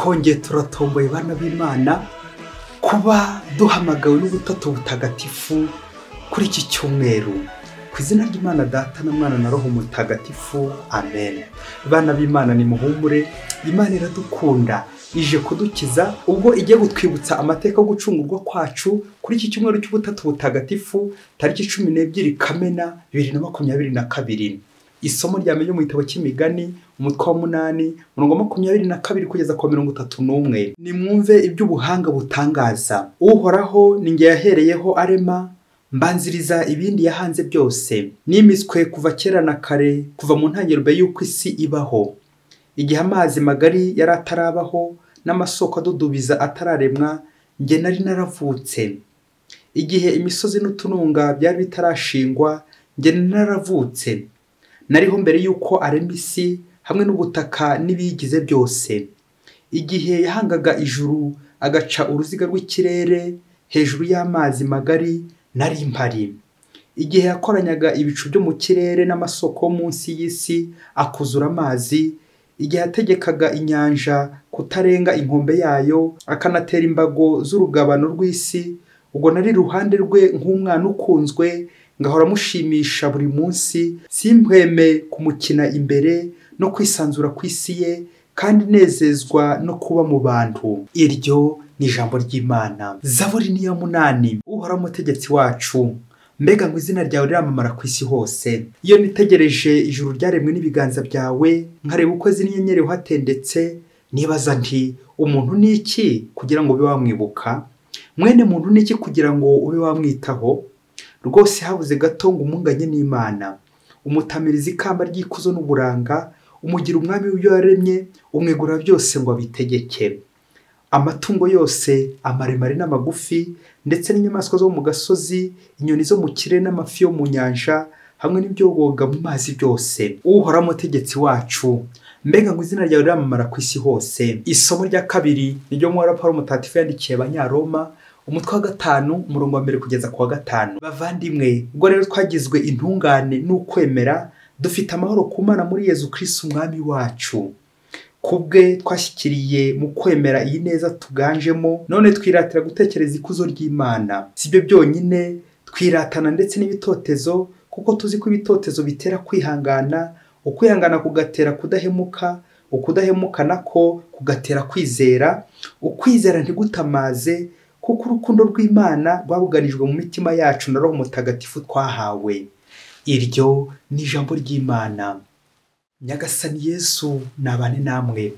Twongeye turatomboye bana b'Imana kuba duhamagawe n'ubutatu butagatifu kuri iki cyumweru. Ku izina ry'Imana Data na Mwana na Roho Mutagatifu, amen. Bana b'Imana ni muhumure, Imana iradukunda, ije kudukiza ubwo igiye gutwibutsa amateka yo gucungurwa kwacu kuri iki cyumweru cy'ubutatu butagatifu tariki 12 Kamena 2022. Isomo rya mbere mu gitabo cy'Imigani umutwe wa 8 umurongo 22 kugeza ku 31. Nimwumve iby'ubuhanga butangaza. Uhoraho ni nge yahereyeho arema, mbanziriza ibindi yahanze byose. Nimiswe kuva kera na kare, kuva mu ntangiriro mbere y'uko isi ibaho. Igihe amazi magari yari atarabaho n'amasoko adudubiza atararemwa, nge nari naravutse. Igihe imisozi n'utununga byari bitarashingwa, nge naravutse. Nariho mbere y'uko arema isi hamwe n'ubutaka n'ibiyigize byose. Igihe yahangaga ijuru agaca uruziga rw'ikirere hejuru y'amazi magari, nari mpari. Igihe yakoranyaga ibicu byo mu kirere n'amasoko munsi y'isi akuzura amazi, igihe yategekaga inyanja kutarenga inkombe yayo akanatera imbago z'urugabano rw'isi, ubwo nari iruhande rwe nk'umwana ukunzwe, ngahora mushimisha buri munsi, simpweme kumukina imbere no kwisanzura ku isi ye, kandi nezezwa no kuba mu bantu. Iryo ni ijambo ry'Imana. Zaburi ni ya 8. Uhoraho umutegetsi wacu, mbega ngo izina ryawe riramamara ku isi hose. Iyo nitegereje ijuru ryaremwe n'ibiganza byawe, nkareba ukwezi n'inyenyeri uhatendetse, nibaza nti umuntu ni iki kugira ngo ube wamwibuka? Mwene muntu ni iki kugira ngo ube wamwitaho? Rwose habuze gato ngo umunganye n'Imana. Umutamiriza ikamba ry'ikuzo n'uburanga, umugira umwami w'ibyo yaremye, umwegura byose ngo abitegeke. Amatungo yose amaremare n'amagufi, ndetse n'inyamaswa zo mu gasozi, inyoni zo mu kirere n'amafi yo mu nyanja, hamwe n'ibyogoga mu mazi byose. Uhoraho umutegetsi wacu, mbega ngo izina ryawe riramamara ku isi hose. Isomo rya kabiri niryo Mwera Paulo Mutagatifu yandikiye Abanyaroma umutwe wa 5 umurongo wa 1 kugeza ku wa 5. Bavandimwe, ubwo rero twagizwe intungane n'ukwemera, dufite amahoro ku Mana muri Yezu Kristo umwami wacu. Kubwe twashyikiriye mu kwemera iyi neza tuganjemo, none twiratira gutekereza ikuzo ry'Imana. Sibyo byonyine, twiratana ndetse n'ibitotezo, kuko tuzi ko ibitotezo bitera kwihangana, ukwihangana kugatera kudahemuka, ukudahemuka nako kugatera kwizera, ukwizera ntigutamaze, kuko urukundo rw'Imana rwabuganijwe mu mitima yacu na Roho Mutagatifu twahawe. Iryo ni ijambo ry'Imana. Nyagasani Yesu nabane namwe.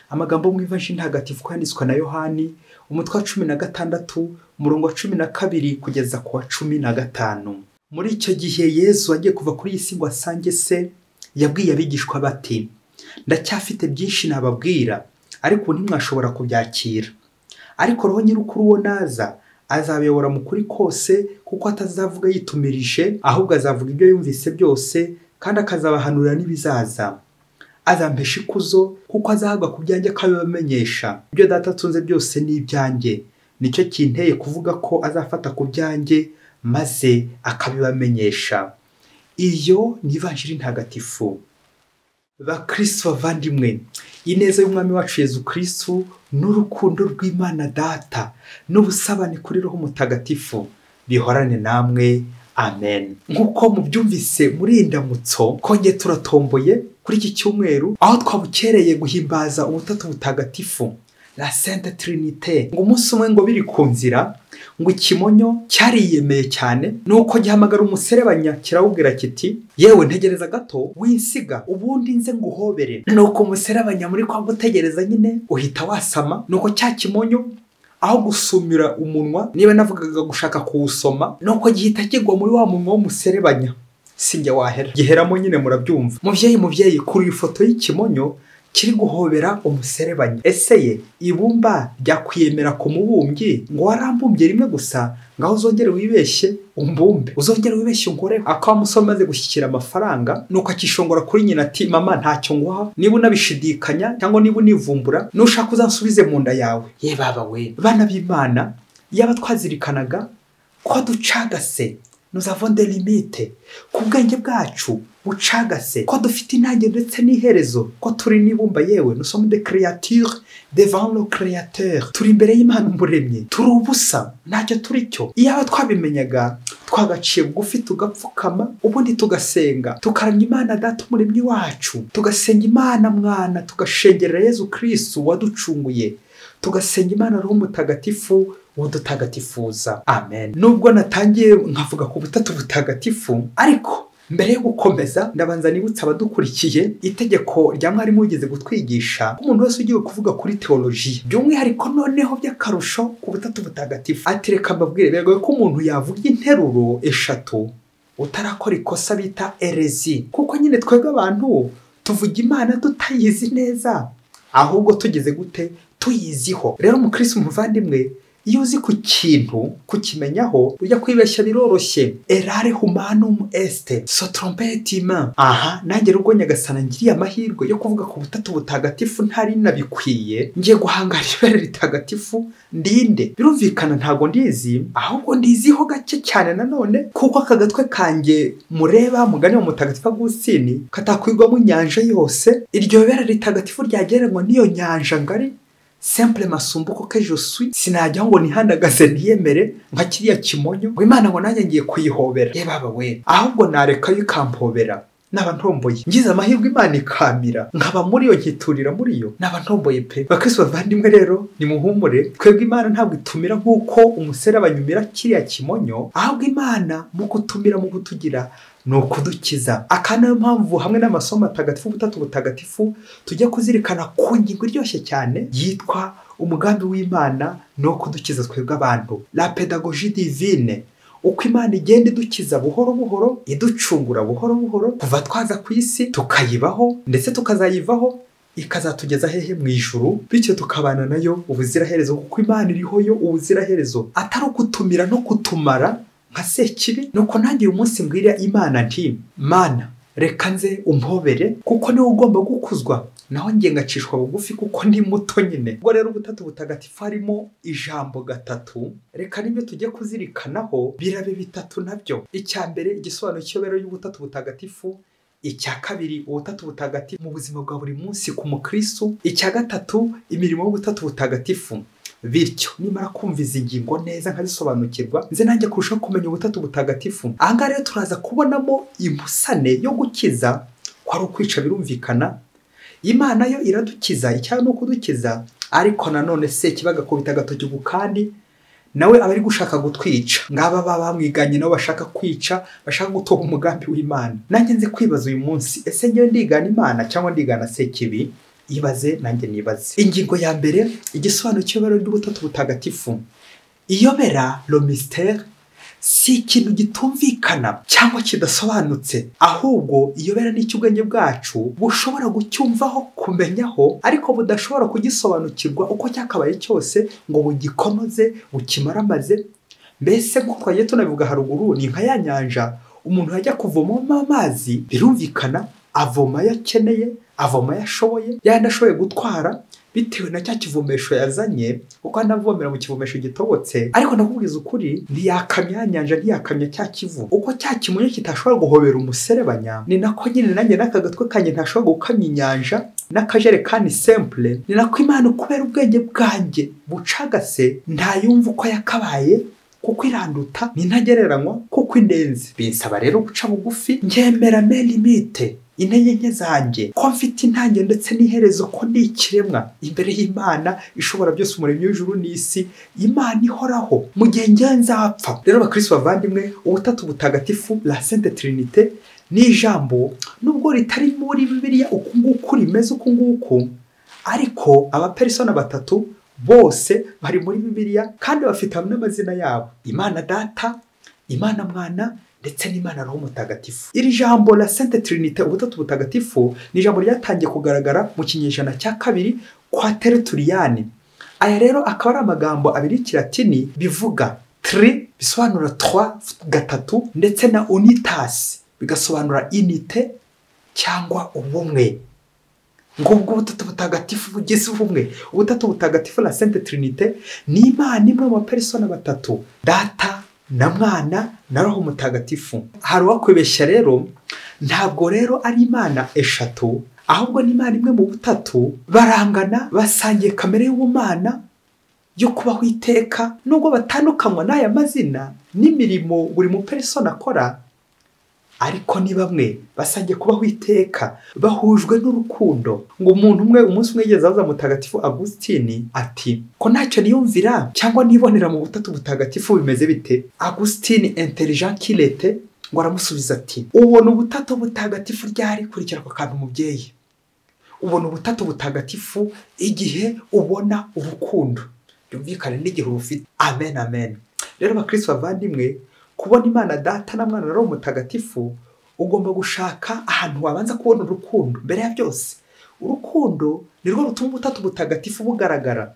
Amagambo mu Ivanjiri ntagatifu yanditswe na Yohani umutwe wa 16 umurongo wa 12 kugeza ku wa 15. Muri icyo gihe Yesu agiye kuva kuri iyi si ngo asange se, yabwiye abigishwa bati: ndacyafite byinshi nababwira, ariko ntimwashobora kubyakira. Ariko Roho nyir'ukuri uwo naza azabayobora mu kuri kose, kuko atazavuga yitumirije, ahubwo azavuga ibyo yumvise byose, kandi akazabahanurira n'ibizaza. Azampesha ikuzo, kuko azahabwa ku byanjye akabibamenyesha. Ibyo Data atunze byose ni ibyanjye, nicyo kinteye kuvuga ko azafata ku byanjye maze akabibamenyesha. Iyo ni Ivanjiri ntagatifu. Bakristo bavandimwe, ineza y'Umwami wacu Yezu Kristo n'urukundo rw'Imana Data n'ubusabane kuri Roho Mutagatifu bihorane namwe. Amen. Nkuko mubyumvise muri indamutso, kongeye turatomboye kuri iki cyumweru aho twabukereye guhimbaza ubutatu butagatifu, la Sainte Trinité. Ngo umunsi umwe ngo biri ku nzira, ngo ikimonyo cyariyemeye cyane, nuko gihamagara umuserebanya kirawubwira kiti: yewe ntegereza gato winsiga, ubundi nze nguhobere. Nuko umuserebanya muri kwa gutegereza nyine uhita wasama, nuko cya kimonyo aho gusumira umunwa, niba navugaga gushaka kuwusoma, nuko gihita kigwa muri wa munwa w'umuserebanya, sinjye wahera giheramo nyine, murabyumva. Muvyeyi, muvyeyi, kuri ifoto y'ikimonyo kiri guhobera umuserebanya, ese ye ibumba ryakwiyemera ku mubumbyi ngo warambumbye rimwe gusa, ngaho uzongere wibeshye umbumbe, uzongere wibeshye unkoreho? Akaba musore amaze gushyikira amafaranga, nuko akishongora kuri nyina ati: mama ntacyo nguha, niba unabishidikanya cyangwa niba univumbura, nushaka uzansubize mu nda yawe. Ye baba we, bana b'Imana, yaba twazirikanaga ko ducagase, nous avons des limites, ku bwenge bwacu bucagase, ko dufite intangiriro ndetse n'iherezo, ko turi n'ibumba, yewe nous sommes des créatures devant le créateur, turi imbere y'Imana umuremyi, turi ubusa, ntacyo turi cyo. Iyaba twabimenyaga twagaciye bugufi tugapfukama, ubundi tugasenga, tukaramya Imana Data umuremyi wacu, tugasenga Imana Mwana, tugashengerera Yezu Kristu waducunguye, tugasenga Imana Roho Mutagatifu udutagatifuza. Amen. Nubwo natangiye nkavuga ku butatu butagatifu, ariko mbere yo gukomeza ndabanza nibutsa abadukurikiye itegeko rya mwarimu wigeze gutwigisha ko umuntu wese ugiye kuvuga kuri teolojiya, by'umwihariko noneho by'akarusho ku butatu butagatifu, ati reka mbabwire, biragoye ko umuntu yavuga interuro eshatu utarakora ikosa bita erezi, kuko nyine twebwe abantu tuvuga Imana tutayizi neza, ahubwo tugeze gute tuyiziho. Rero umukristo umuvandimwe, iyo uzi ku kintu kukimenyaho ujya kwibeshya biroroshye. Errare humanum est, se tromper est humain. Aha nanjye rubwo Nyagasana ngiriye amahirwe yo kuvuga ku butatu butagatifu ntari nabikwiye, ngiye guhangara ibere ritagatifu ndinde. Birumvikana ntago ndizi, ahubwo ndiziho gake cyane nanone, kuko aka gatwe kanjye mureba mugani wa Mutagatifu Agusitini katakwirwamo inyanja yose. Iryo bere ritagatifu ryagereranywa n'iyo nyanja ngari, simple masumbuko que je suis, sinajya ngo nihandagaze ntiyemere nka kiriya kimonyo ngo Imana ngo nanjye ngiye kuyihobera. Ye baba we, ahubwo nareka ikampobera naba ntomboye. Ngize amahirwe Imana ikamira nkaba muri yo, nkiturira muri yo, naba ntomboye pe. Bakristo bavandimwe rero nimuhumure, twebwe Imana ntabwo itumira nk'uko umusere abanyumira kiriya kimonyo, ahubwo Imana mu kutumira, mu kutugira ni ukudukiza. Aka niyo mpamvu hamwe n'amasomo atagatifu butatu butagatifu tujya kuzirikana ku ngingo iryoshye cyane yitwa umugambi w'Imana no kudukiza twebwe abantu, la pédagogie divine. Uko Imana igenda idukiza buhoro buhoro, iducungura buhoro buhoro, kuva twaza ku isi tukayibaho ndetse tukazayivaho, ikazatugeza hehe? Mu ijuru, bityo tukabana nayo ubuziraherezo, kuko Imana iriho yo ubuziraherezo, atari ukutumira no kutumara nka sekibi. Nuko nanjye uyu munsi mbwira Imana nti Mana reka nze umpobere, kuko niwe ugomba gukuzwa, naho ngiye ngacishwa bugufi kuko ndi muto nyine. Ubwo rero ubutatu butagatifu harimo ijambo gatatu, reka nibyo tujye kuzirikanaho, birabe bitatu nabyo. Icya mbere, igisobanuro cy'iyobera y'ubutatu butagatifu. Icya kabiri, ubutatu butagatifu mu buzima bwa buri munsi ku mukristo. Icya gatatu, imirimo y'ubutatu butagatifu. Bityo nimara kumva izi ngingo neza nkazisobanukirwa, nze nanjye kurushaho kumenya ubutatu butagatifu. Aha ngaha rero turaza kubonamo imbusane yo gukiza, ko ari ukwica birumvikana. Imana yo iradukiza, icyaha ni ukudukiza, ariko nanone se kibaga kubita agatoki ku kandi, nawe aba ari gushaka gutwica. Ngaba baba bamwiganye nabo bashaka kwica, bashaka gutoba umugambi w'Imana. Nanjye nze kwibaza uyu munsi, ese ngewe ndigana Imana cyangwa ndigana sekibi? Ibaze nanjye nibaze. Ingingo ya mbere, igisobanuro cy'iyobera ry'ubutatu butagatifu. Iyobera, le mystère, si ikintu gitumvikana cyangwa kidasobanutse, ahubwo iyobera ni icy'ubwenge bwacu bushobora gucyumvaho, kumenyaho, ariko budashobora kugisobanukirwa uko cyakabaye cyose ngo bugikonoze, bukimaramaze. Mbese nk'uko twagiye tunabivuga haruguru, ni nka ya nyanja umuntu yajya kuvomamo amazi, birumvikana avoma ayo akeneye, avoma ayo ashoboye, yandi ashoboye gutwara bitewe na cya kivomesho yazanye, kuko anavomera mu kivomesho gitobotse. Ariko ndakubwiza ukuri, ntiyakamya nyanja, ntiyakamya cya kivu. Uko cya kimonyo kitashobora guhobera umuserebanya, ni nako nyine nanjye n'aka gatwe kanjye ntashobora gukamya inyanja n'akajerekani simple. Ni nako Imana kubera ubwenge bwanjye bucagase ntayumva uko yakabaye, kuko iranduta, ni ntagereranywa, kuko indenze. Binsaba rero guca bugufi, nkemera mes limites, intege nke zanjye, ko mfite intangiriro ndetse n'iherezo, ko ndi ikiremwa imbere y'Imana ishobora byose, umuremyi w'ijuru n'isi, Imana ihoraho mu gihe njye nzapfa. Rero bakristo bavandimwe, ubutatu butagatifu, la Sainte Trinité, ni ijambo nubwo ritari muri Bibiliya uku nguku rimeze uku nguku, ariko abapersona batatu bose bari muri Bibiliya kandi bafite hamwe n'amazina yabo: Imana Data, Imana Mwana ndetse n'Imana Roho Mutagatifu. Iri jambo la Sainte Trinité, ubutatu butagatifu, ni ijambo ryatangiye kugaragara mu kinyejana cya kabiri kwa Tertullian. Aya rero akaba ari amagambo abiri y'ikilatini bivuga tri bisobanura trois, gatatu, ndetse na unitas bigasobanura unité cyangwa ubumwe. Ngubwo ubutatu butagatifu bugize ubumwe. Ubutatu butagatifu, la Sainte Trinité, ni Imana imwe mu bapersona batatu, Data na Mwana na Roho Mutagatifu. Hari uwakwibeshya rero Ntabwo rero ari Imana eshatu, ahubwo ni Imana imwe mu butatu, barangana, basangiye kamere y'ubumana yo kubaho iteka, nubwo batandukanywa n'aya mazina n'imirimo buri mupersona akora, ariko ni bamwe basangiye kubaho iteka, bahujwe n'urukundo. Ngo umuntu umwe umunsi umwe yigeze abaza Mutagatifu Agustini ati ko ntacyo niyumvira cyangwa nibonera mu butatu butagatifu bimeze bite? Agustini intelligent qu'il était ngo aramusubiza ati ubona ubutatu butagatifu ryari? Kurikira ako kantu mubyeyi, ubona ubutatu butagatifu igihe ubona urukundo, byumvikane n'igihe urufite. Amen, amen. Rero bakristo bavandimwe, kubona Imana Data na Mwana na Roho Mutagatifu, ugomba gushaka ahantu wabanza kubona urukundo mbere ya byose. Urukundo nirwo rutuma ubutatu butagatifu bugaragara.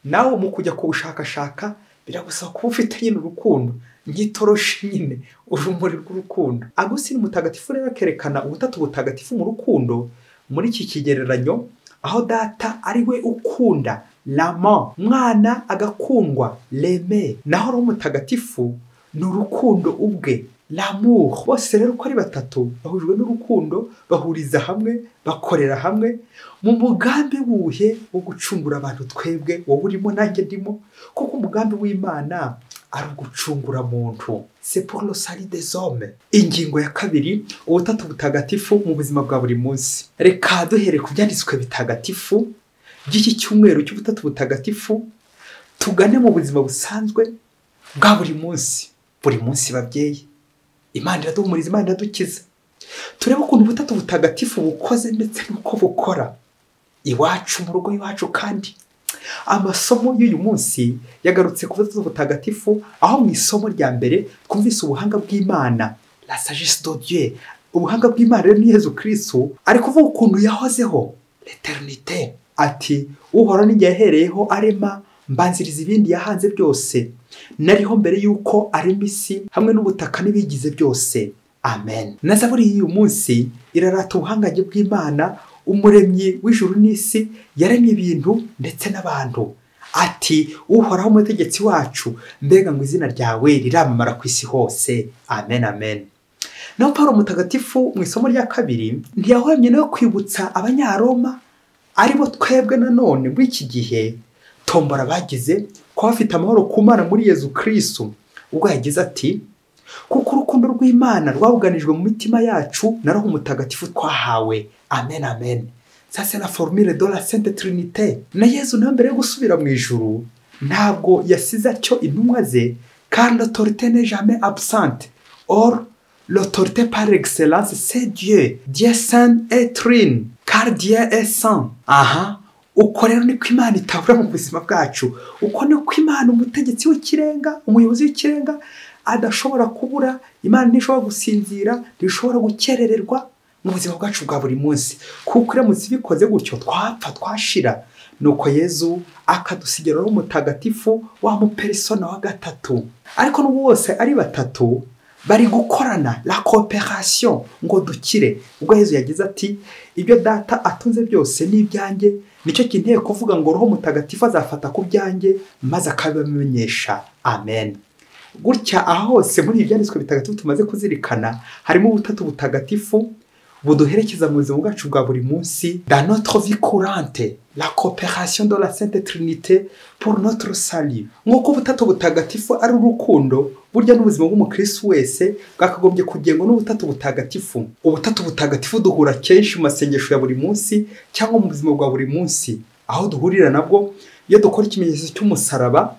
Nawe mu kujya kubushakashaka biragusaba kuba ufite nyine urukundo, nk'itoroshi nyine, urumuri rw'urukundo. Agustini Mutagatifu rero akerekana ubutatu butagatifu mu rukundo muri iki kigereranyo, aho Data ari we ukunda l'amant, Mwana agakundwa l'aimé, naho Roho Mutagatifu ni urukundo ubwe l'amour. Bose rero uko ari batatu bahujwe n'urukundo, bahuriza hamwe, bakorera hamwe mu mugambi wuhe wo gucungura abantu twebwe, wowe urimo nanjye ndimo, kuko umugambi w'Imana ari ugucungura muntu, c'est pour le salut des hommes. Ingingo ya kabiri, ubutatu butagatifu mu buzima bwa buri munsi. Reka duhere ku byanditswe bitagatifu by'iki cyumweru cy'ubutatu butagatifu, tugane mu buzima busanzwe bwa buri munsi. Buri munsi babyeyi, Imana iraduhumuriza, Imana iradukiza. Turebe ukuntu ubutatu butagatifu bukoze ndetse n'uko bukora iwacu mu rugo iwacu. Kandi amasomo y'uyu munsi yagarutse ku butatu butagatifu, aho mu isomo rya mbere twumvise ubuhanga bw'Imana, la sagesse de Dieu. Ubuhanga bw'Imana rero ni Yezu Kristo ari kuvuga ukuntu yahozeho l'éternité, ati Uhoraho n'igihe yahereyeho arema, mbanziriza ibindi yahanze byose, nariho mbere y'uko arema isi hamwe n'ubutaka n'ibigize byose. Amen. Na zaburi y'uyu munsi irarata ubuhangange bw'Imana, umuremyi w'ijuru n'isi, yaremye ibintu ndetse n'abantu. Ati Uhoraho umutegetsi wacu, mbega ngo izina ryawe riramamara ku isi hose. Amen, amen. Naho Paulo Mutagatifu mu isomo rya kabiri ntiyahwemye no kwibutsa Abanyaroma, aribo twebwe nanone muri iki gihe, tombora bagize ko bafite amahoro ku Mana muri Yezu Kristo, ubwo yagize ati kuko urukundo rw'Imana rwabuganijwe mu mitima yacu na Roho Mutagatifu twahawe. Amen, amen. Ça c'est la formule de la Sainte Trinité. Na Yezu nawe mbere yo gusubira mu ijuru ntabwo yasize atyo intumwa ze, car l'autorité n'est jamais absente. Or l'autorité par excellence c'est Dieu, Dieu saint et trine, car Dieu est saint. Aha, uko rero niko Imana itabura mu buzima bwacu, uko niko Imana umutegetsi w'ikirenga, umuyobozi w'ikirenga adashobora kubura. Imana ntishobora gusinzira, ntishobora gukerererwa mu buzima bwacu bwa buri munsi, kuko iramutse ibikoze gutyo twapfa twashira. Nuko Yezu akadusigira Roho Mutagatifu wa mupersona wa gatatu. Ariko n'ubu bose ari batatu bari gukorana la coopération ngo dukire. Ubwo Yezu yagize ati ibyo Data atunze byose ni ibyanjye, nicyo kinteye kuvuga ngo Roho Mutagatifu azafata ku byanjye maze akabibamenyesha. Amen. Gutya aho hose muri ibi byanditswe bitagatifu tumaze kuzirikana harimo ubutatu butagatifu buduherekeza mu buzima bwacu bwa buri munsi, dans notre vie courante, la coopération de la Sainte Trinité pour notre salut. Nk'uko ubutatu butagatifu ari urukundo, burya n'ubuzima bw'umukristo wese bwakagombye kugengwa n'ubutatu butagatifu. Ubutatu butagatifu duhura kenshi mu masengesho ya buri munsi cyangwa mu buzima bwa buri munsi, aho duhurira nabwo iyo dukora ikimenyetso cy'umusaraba.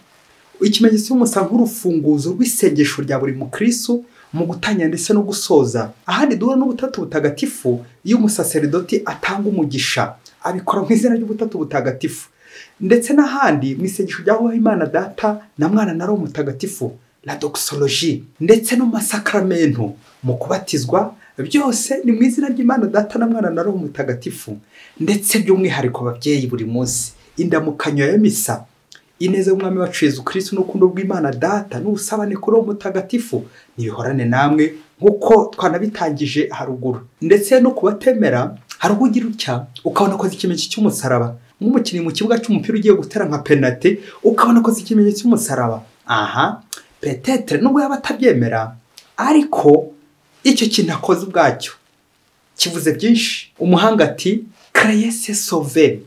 Ikimenyetso cy'umusaraba nk'urufunguzo rw'isengesho rya buri mukristo mu gutangira ndetse no gusoza. Ahandi duhura n'ubutatu butagatifu iyo umusaseridoti atanga umugisha, abikora mu izina ry'ubutatu butagatifu. Ndetse n'ahandi mu isengesho rya Imana Data na Mwana na Roho Mutagatifu, la doxologie, ndetse no mu masakramentu, mu kubatizwa, byose ni mu izina ry'Imana Data na Mwana na Roho Mutagatifu. Ndetse by'umwihariko ababyeyi buri munsi indamukanyo ya misa, ineza y'Umwami wacu Yezu Kristo n'urukundo rw'Imana Data n'ubusabane kuri Roho Mutagatifu nibihorane namwe, nk'uko twanabitangije haruguru. Ndetse no kubatemera hari ubwo ugira utya ukabona koze ikimenyetso cy'umusaraba, nk'umukinnyi mu kibuga cy'umupira ugiye gutera nka penalty ukabona koze ikimenyetso cy'umusaraba. Aha peut-être nubwo yaba atabyemera, ariko Icyo kintu akoze ubwacyo kivuze byinshi. Umuhanga ati créer c'est sauver,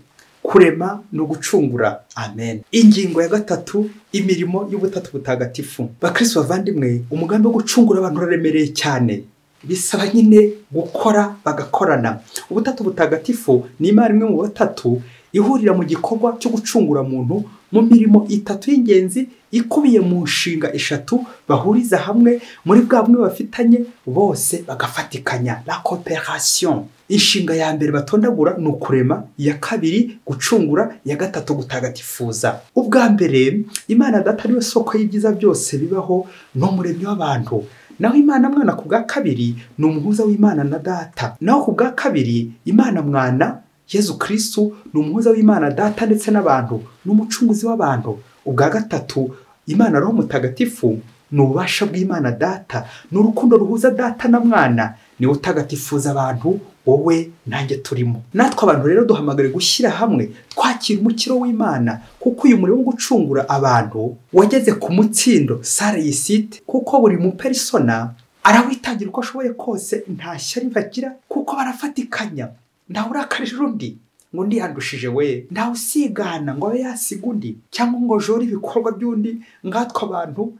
kurema ni ugucungura. Amen. Ingingo ya gatatu, imirimo y'Ubutatu Butagatifu. Bakristo bavandimwe, umugambi wo gucungura abantu uraremereye cyane, bisaba nyine gukora bagakorana. Ubutatu Butagatifu ni Imana imwe mu batatu ihurira mu gikorwa cyo gucungura muntu mu mirimo itatu y'ingenzi ikubiye mu nshinga eshatu bahuriza hamwe muri bwa bumwe bafitanye bose bagafatikanya, la coopération. Inshinga ya mbere batondagura ni ukurema, iya kabiri gucungura, iya gatatu gutagatifuza. Ubwa mbere, Imana Data ariwe soko y'ibyiza byose bibaho, ni umuremyi w'abantu. Naho Imana Mwana ku bwa kabiri ni umuhuza w'Imana na Data. Naho ku bwa kabiri Imana Mwana Yezu Kristu ni umuhuza w'Imana Data ndetse n'abantu, ni umucunguzi w'abantu. Ubwa gatatu, Imana Roho Mutagatifu ni ububasha bw'Imana Data, ni urukundo ruhuza Data na Mwana, niwe utagatifuza abantu, wowe nanjye turimo. Natwe abantu rero duhamagare gushyira hamwe twakira umukiro w'Imana, kuko uyu murimo wo gucungura abantu wageze ku mutsindo sare yisite, kuko buri mupersona arawitangira uko ashoboye kose, nta shyari bagira kuko barafatikanya. Ntawe urakarira undi ngo undi yandushije we, ntawe usigana ngo abe yasiga undi cyangwa ngo jore ibikorwa by'undi. Ngatwe abantu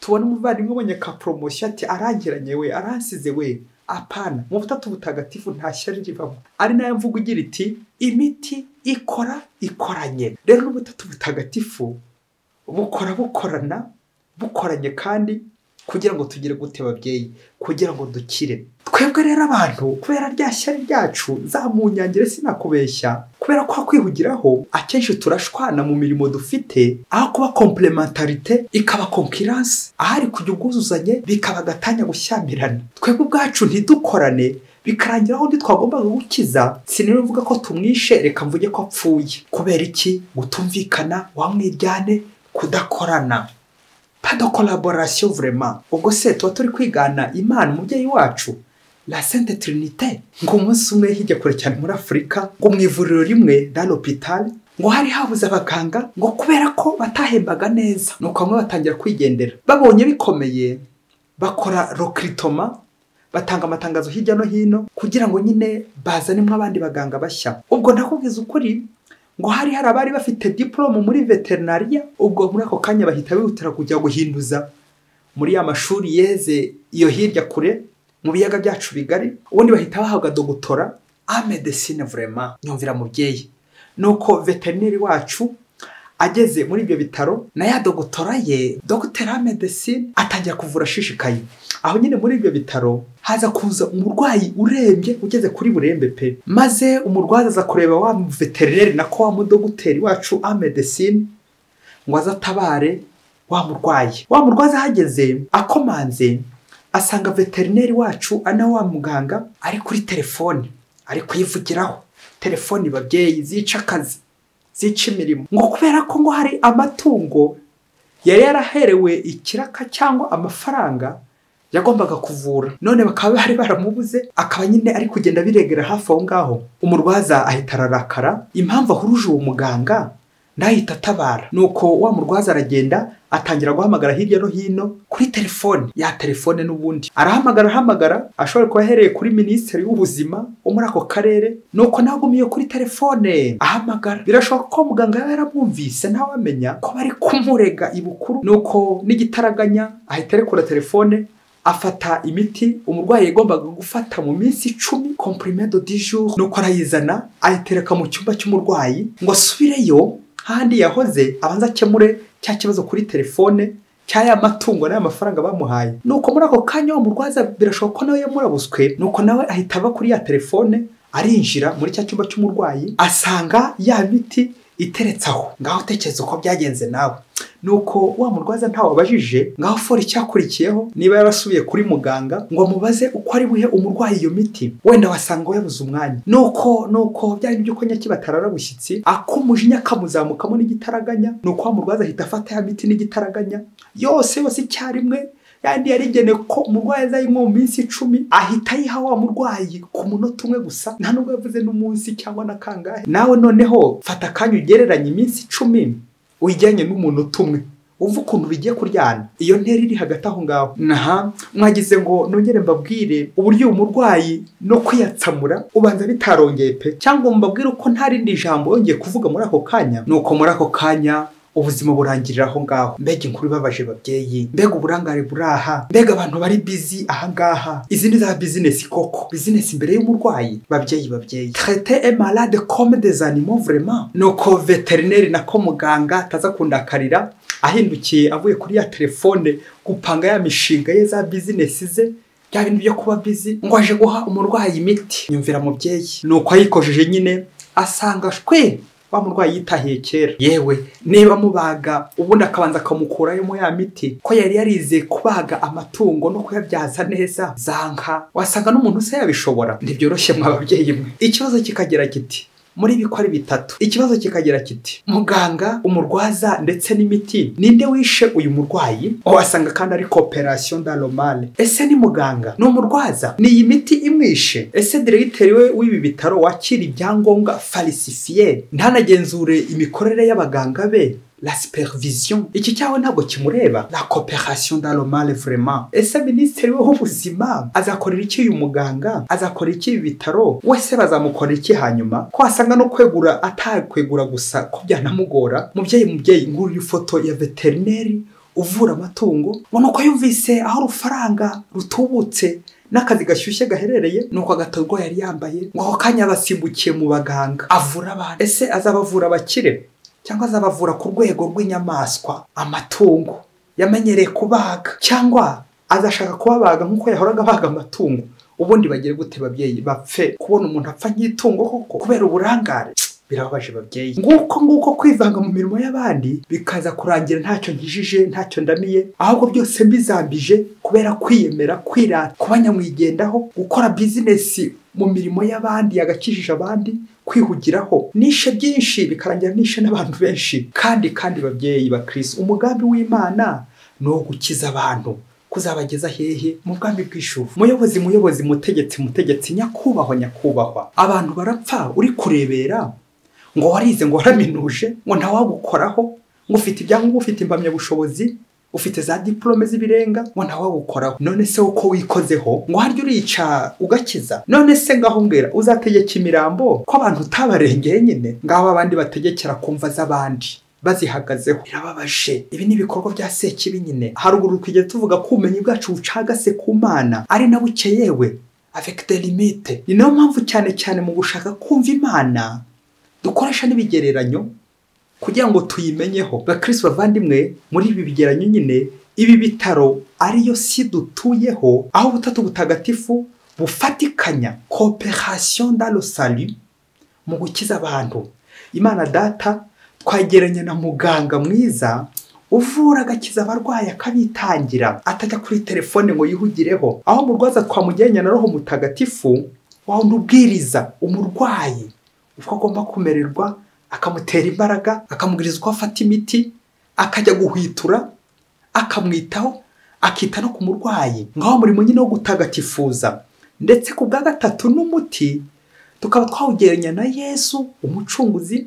tubona umuvandimwe ubonye ka promotion ati arangiranye we, aransize we. Apana, mu Butatu Butagatifu nta shyari ribamo. Ari nayo mvugo igira iti imiti ikora ikoranye. Rero n'Ubutatu Butagatifu bukora bukorana, bukoranye kandi kugira ngo tugire gute babyeyi, kugira ngo dukire. Twebwe rero abantu kubera rya shyari ryacu nzamunyangire sinakubeshya, kubera ko kwihugiraho akenshi turashwana mu mirimo dufite, aho kuba complementarité ikaba concurrence, ahari kujya ubwuzuzanye bikaba gatanya gushyamirana. Twebwe ubwacu ntidukorane, bikarangira aho twagombaga gukiza. Sinari mvuga ko tumwishe, reka mvuge ko apfuye. Kubera iki? Gutumvikana, wamwiryane, kudakorana, pas de collaboration vraiment. Ubwo se tuba turi kwigana Imana umubyeyi wacu, la Sainte Trinité? Ngo umunsi umwe hirya kure cyane muri Afurika, ngo mu ivuriro rimwe dans l'hôpital, ngo hari habuze abaganga, ngo kubera ko batahembaga neza. Nuko bamwe batangira kwigendera. Babonye bikomeye bakora recrutement, batanga amatangazo hirya no hino kugira ngo nyine bazanemo abandi baganga bashya. Ubwo ndakubwiza ukuri, ngo hari abari bafite diplome muri veterinaria, ubwo muri ako kanya bahita bihutira kujya guhinduza muri ya mashuri yeze iyo hirya kure mu biyaga byacu bigari, ubundi bahita bahabwa doctorat en médecine vraiment. Nyumvira mubyeyi. Nuko veterineri wacu ageze muri ibyo bitaro na ya doctorat ye, docteur en médecine, atangira kuvura ashishikaye. Aho nyine muri ibyo bitaro haza kuza umurwayi urembye ugeze kuri burembe pe. Maze umurwayi aza kureba wa veterineri nako wa mudogiteri wacu en médecine ngo azatabare wa murwayi. Wa murwayi ahageze akomanze asanga veterineri wacu ana wa muganga ari kuri telefone, ari kuyivugiraho. Telefone babyeyi zica akazi, zica imirimo. Ngo kubera ko ngo hari amatungo yari yaraherewe ikiraka cyangwa amafaranga yagombaga kuvura, none bakaba bari baramubuze, akaba nyine ari kugenda biregera hafi aho ngaho. Umurwaza ahita ararakara, impamvu ahuruje uwo muganga ndahita atabara. Nuko wa murwaza aragenda atangira guhamagara hirya no hino kuri telefone ya telefone, n'ubundi arahamagara, ashobora kuba ahereye kuri minisitiri w'ubuzima wo muri ako karere. Nuko nagumiye kuri telefone ahamagara, birashoboka ko muganga yaba yaramwumvise ntawe amenya ko bari kumurega ibukuru. Nuko n'igitaraganya ahita arekura telefone, afata imiti umurwayi yagombaga gufata mu minsi 10, comprimé de 10 jours. Nuko arayizana ayitereka mu cyumba cy'umurwayi ngo asubireyo handi yahoze abanza akemure cya kibazo kuri telefone cyaya matungo n'aya mafaranga bamuhaye. Nuko muri ako kanya umurwaza birashoboka ko nawe yamurabuswe, nuko nawe ahita ava kuri ya telefone arinjira muri cya cyumba cy'umurwayi asanga ya miti iteretse aho. Ngaho tekereza uko byagenze nawe. Nuko wa murwaza ntawe abajije, ngaho fora icyakurikiyeho niba yarasubiye kuri muganga ngo amubaze uko ari buhe umurwayi iyo miti, wenda wasanga yabuze umwanya. Nuko byari byuko nyakibatarara bushyitsi akumujinya kamuzamukamo n'igitaraganya. Nuko wa murwaza ahita afata ya miti n'igitaraganya yose yose icyarimwe, yandi yarigenewe ko umurwayi azayinywa mu minsi 10, ahita ayiha wa murwayi ku munota umwe gusa, nta nubwo yavuze n'umunsi cyangwa na kangahe. Nawe noneho fata akanya ugereranye iminsi 10 uyijyanye n'umunota umwe, Umva ukuntu bigiye kuryana, iyo ntera iri hagati aho ngaho. Naha mwagize ngo nongere mbabwire uburyo uyu murwayi no kwiyatsamura ubanza bitarongeye pe, cyangwa mbabwire uko nta rindi jambo yongeye kuvuga muri ako kanya. Nuko muri ako kanya ubuzima burangirira aho ngaho. Mbega inkuru ibabaje babyeyi, mbega uburangare buraha, mbega abantu bari busy aha ngaha. Izi ni za business koko, business imbere y'umurwayi. Babyeyi babyeyi, traiter un malade comme des animaux vraiment. Nuko vétérinaire nako muganga ataza kundakarira, ahindukiye avuye kuri ya telefone gupanga ya mishinga ye za business ze, bya bintu byo kuba busy, ngo aje guha umurwayi imiti. Nyumvira mubyeyi, nuko ayikojeje nyine asanga shwe wa murwayi yitahiye kera. Yewe niba mubaga ubundi akabanza akamukurayo ya miti, ko yari yarize kubaga amatungo no kuyabyaza neza zanka, wasanga n'umuntu se yabishobora. Ntibyoroshye mwa babyeyi mwe. Ikibazo kikagira kiti muri ibi ko ari bitatu, ikibazo kikagira kiti muganga, umurwaza ndetse n'imiti, ninde wishe uyu murwayi? Wasanga kandi ari coopération dans le mal. Ese ni muganga, ni umurwaza, ni iyi miti imwishe? Ese directeur we w'ibi bitaro wakira ibyangombwa falsifié ntanagenzure imikorere y'abaganga be, la supervision, iki cyawe ntabwo kimureba? La coopération dans le mal vraiment. Ese minisitiri w'ubuzima azakorera iki uyu muganga? Azakora iki ibi bitaro? Wese bazamukorera iki hanyuma? Ko wasanga no kwegura atakwegura gusa ko byanamugora. Mubyeyi mubyeyi, nkuru ifoto ya veterineri uvura amatungo, ngo nuko yumvise aho urufaranga rutubutse n'akazi gashyushye gaherereye, nuko agatorwa yari yambaye, ngo ako kanya basimbukiye mu baganga avura abantu. Ese azabavura abakire cyangwa azabavura ku rwego rw'inyamaswa, amatungo yamenyereye kubaga, cyangwa azashaka kubabaga nk'uko yahoraga abaga amatungo? Ubundi bagire gute babyeyi, bapfe kubona umuntu apfa nk'itungo koko kubera uburangare? Birababaje babyeyi. Nguko nguko kwivanga mu mirimo y'abandi bikaza kurangira ntacyo nkijije, ntacyo ndamiye, ahubwo byose mbizambije kubera kwiyemera, kwirata, kuba nyamwigendaho, gukora business mu mirimo y'abandi yagakijije abandi, kwihugiraho. Nishe byinshi bikarangira nishe n'abantu benshi. Kandi kandi babyeyi ba Kristo, umugambi w'Imana ni uwo gukiza abantu, kuzabageza hehe? Mu bwami bw'ijuru. Muyobozi muyobozi, mutegetsi mutegetsi, nyakubahwa nyakubahwa, abantu barapfa uri kurebera, ngo warize, ngo waraminuje, ngo ntawagukoraho, ngo ufite ibyangombwa, ufite impamyabushobozi, ufite za diplome z'ibirenga, ngo ntawagukoraho. None se uko wikozeho ngo harya urica ugakiza? None se ngaho mbwira, uzategeka imirambo ko abantu utabarengeye nyine? Ngaho abandi bategekera kumva z'abandi bazihagazeho. Birababaje. Ibi ni ibikorwa bya sekibi nyine. Haruguru twigeze tuvuga ko ubumenyi bwacu bucagase ku Mana ari na buke, yewe avec des limites. Ni nayo mpamvu cyane cyane mu gushaka kumva Imana dukoresha n'ibigereranyo kugira ngo tuyimenyeho. Bakristo bavandimwe, muri ibi bigereranyo nyine, ibi bitaro ariyo si dutuyeho, aho ubutatu butagatifu bufatikanya, coopération dans le salut, mu gukiza abantu. Imana Data twageranya na muganga mwiza uvura agakiza abarwayi akabitangira, atajya kuri telefone ngo yihugireho. Aho umurwaza twamugeranya na Roho Mutagatifu, wa wundi ubwiriza umurwayi uko agomba kumererwa, akamutera imbaraga, akamubwiriza uko afata imiti, akajya guhwitura, akamwitaho, akita no ku murwayi. Ngaho umurimo nyine wo gutagatifuza. Ndetse ku bwa gatatu n'umuti tukaba twawugereranya na Yesu umucunguzi,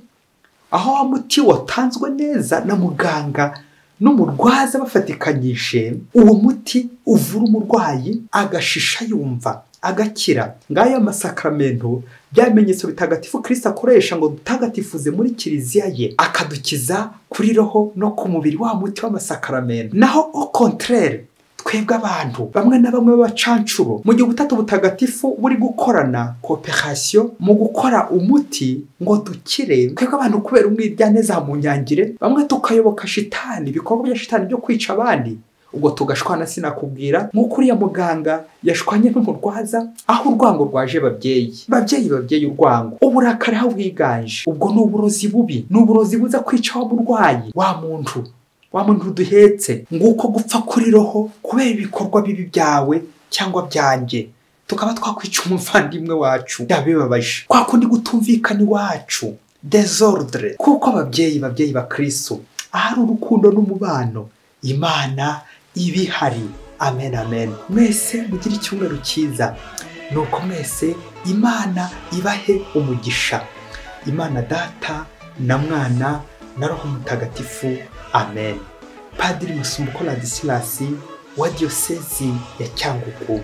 aho wa muti watanzwe neza na muganga n'umurwaza bafatikanyije, uwo muti uvura umurwayi agashisha yumva agakira. Ngayo amasakramentu, bya bimenyetso bitagatifu Kristo akoresha ngo dutagatifuze muri kiliziya ye, akadukiza kuri roho no ku mubiri, wa muti w'amasakramentu. Naho au contraire twebwe abantu bamwe na bamwe b'abacancuro, mu gihe ubutatu butagatifu buri gukorana coopération mu gukora umuti ngo dukire, twebwe abantu kubera umwiryane mu nyangire, bamwe tukayoboka shitani, ibikorwa bya shitani byo kwica abandi, ubwo tugashwana. Sinakubwira nk'uko uriya muganga yashwanye n'umurwaza, aho urwango rwaje. Babyeyi babyeyi babyeyi, urwango, uburakari aho bwiganje, ubwo ni uburozi bubi, ni uburozi buza kwica wa murwayi, wa muntu duhetse. Nguko gupfa kuri roho kubera ibikorwa bibi byawe cyangwa byanjye, tukaba twakwica umuvandimwe wacu. Byabibabaje kwa kundi gutumvikana iwacu, désordre. Kuko ababyeyi babyeyi ba Kristo, ahari urukundo n'umubano, Imana ibihari. Amen, amen. Mwese mugire icyumweru cyiza. Nuko mwese Imana ibahe umugisha, Imana Data na Mwana na Roho Mutagatifu. Amen. Padiri Masumbuko Ladislas wa Diyosezi ya Cyangugu.